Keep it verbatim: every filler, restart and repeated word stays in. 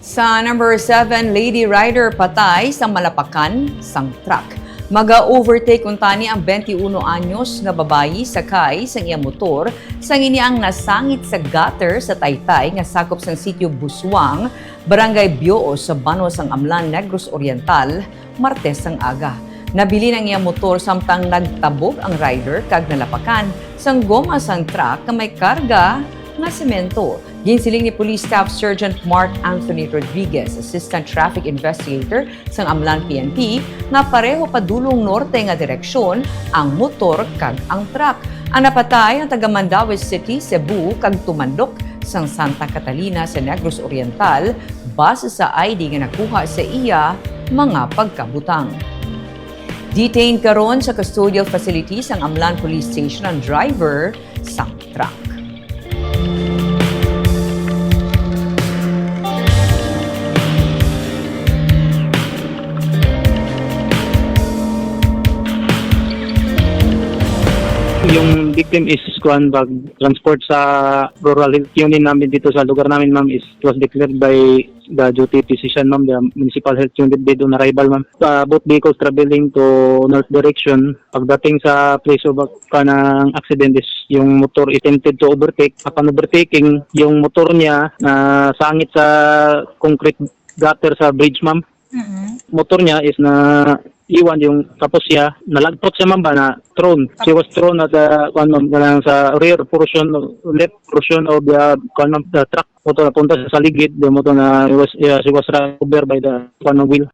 Sa number seven, lady rider patay sa malapakan sang truck. Maga-overtake kuntani ang twenty-one anyos nga babayi sakay sang iya motor sang ini ang nasangit sa gutter sa Taytay nga sakop sang sitio Buswang, Barangay Bioo sa Banwa sang Amlan, Negros Oriental, Martes sang aga. Nabilin ang iya motor samtang nagtabog ang rider kag nalapakan sang goma sang truck nga may karga nga semento. Ginsiling ni Police Staff Sergeant Mark Anthony Rodriguez, Assistant Traffic Investigator sang Amlan P N P, nga pareho padulong norte nga direksyon ang motor kag ang truck. Ang napatay ang taga Mandaue City, Cebu, kag tumandok sang Santa Catalina sa Negros Oriental, base sa I D nga nakuha sa iya mga pagkabutang. Detained karon sa custodial facility sang Amlan Police Station ang driver sang truck. Yung victim is kuan bag transport sa rural health unit namin dito sa lugar namin, ma'am, is it was declared by the duty physician, ma'am, the municipal health unit dead on arrival, ma'am. Uh, both vehicles traveling to north direction. Pagdating sa place of kanang accident is yung motor attempted to overtake. Upon overtaking, yung motor niya na sangit sa concrete gutter sa bridge, ma'am. Mm-mm. Motor niya is na iwan yung, tapos siya nalagpot siya, ma'am, ba, na thrown. She was thrown at the, kuan, ma'am, kanang sa rear portion, left portion of the, kuan, ma'am, the truck. Motor napunta sa saligid, the motor na it was, yeah, she was run over by the, kuan, ma'am, wheel.